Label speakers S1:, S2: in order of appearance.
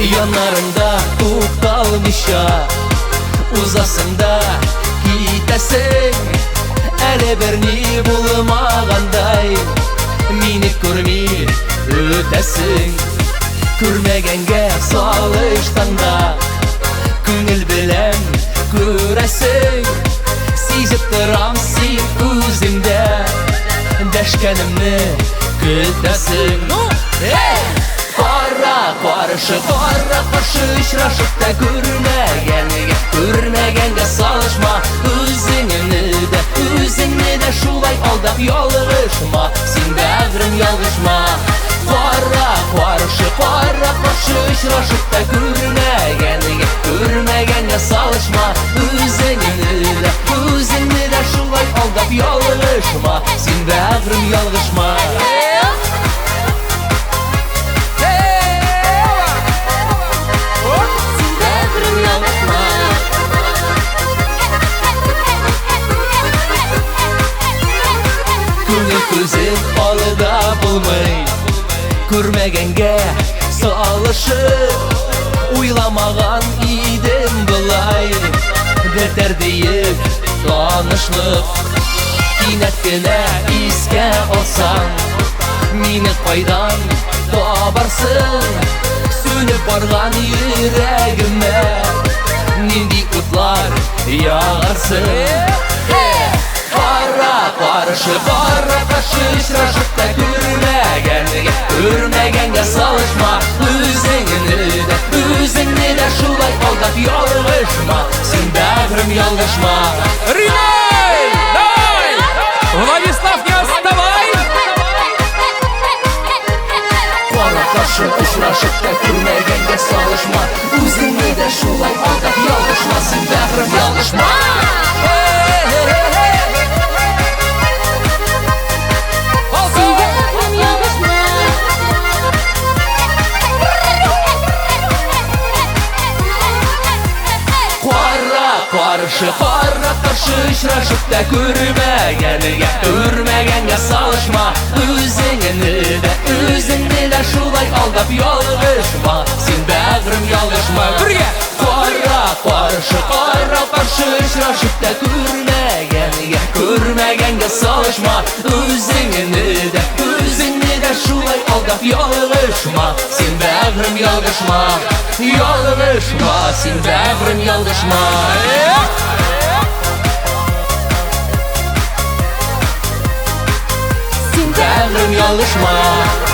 S1: Яннарында тукталмыйча узасың да китәсең. Әле берни булмагандай мине күрми үтәсең. Күрмәгәнгә салыштан да күңел белән күрәсең. Сизеп торам син үзеңдә дәшкәнемне көтәсең.
S2: Ну, эй!
S1: Кара каршы, кара каршы очрашып та күрмәгәнгә, күрмәгәнгә салышма. Үзеңне дә, үзеңне дә шулай алдап ялгышма. Син бәгърем ялгышма. Кара каршы, кара каршы очрашып та күрмәгәнгә, күрмәгәнгә салышма. Үзеңне дә, үзеңне дә шулай алдап ялгышма. Син бәгърем ялгышма.
S3: Син бәгърем ялгышма.
S1: Күңел күзен алда булмый, күрмәгәнгә салышып. Уйламаган идем болай бетәр диеп танышлык. Кинәт кенә искә алсаң, мине кайдан табарсың? Сүнеп барган йөрәгемә нинди утлар ягарсың? Кара каршы, кара каршы очрашып та күрмәгәнгә, күрмәгәнгә салышма. Үзеңне дә, үзеңне дә шулай алдап ялгышма. Син бәгърем ялгышма.
S2: Ринель! Давай! Владислав, не отставай!
S1: Кара каршы очрашып та күрмәгәнгә салышма. Үзеңне дә шулай алдап ялгышма. Син бәгърем ялгышма.
S3: Син бәгърем ялгышма.
S1: Кара каршы, кара каршы очрашып та күрмәгәнгә, күрмәгәнгә салышма. Үзеңне дә, үзеңне дә шулай алдап ялгышма. Син бәгърем ялгышма.
S2: Бергә!
S1: Кара каршы, кара каршы очрашып та күрмәгәнгә, күрмәгәнгә салышма. Үзеңне дә, үзеңне дә шулай алдап ялгышма. Син бәгърем ялгышма. Ялгышма, син бәгърем ялгышма.
S3: Син
S1: Бәгърем ялгышма.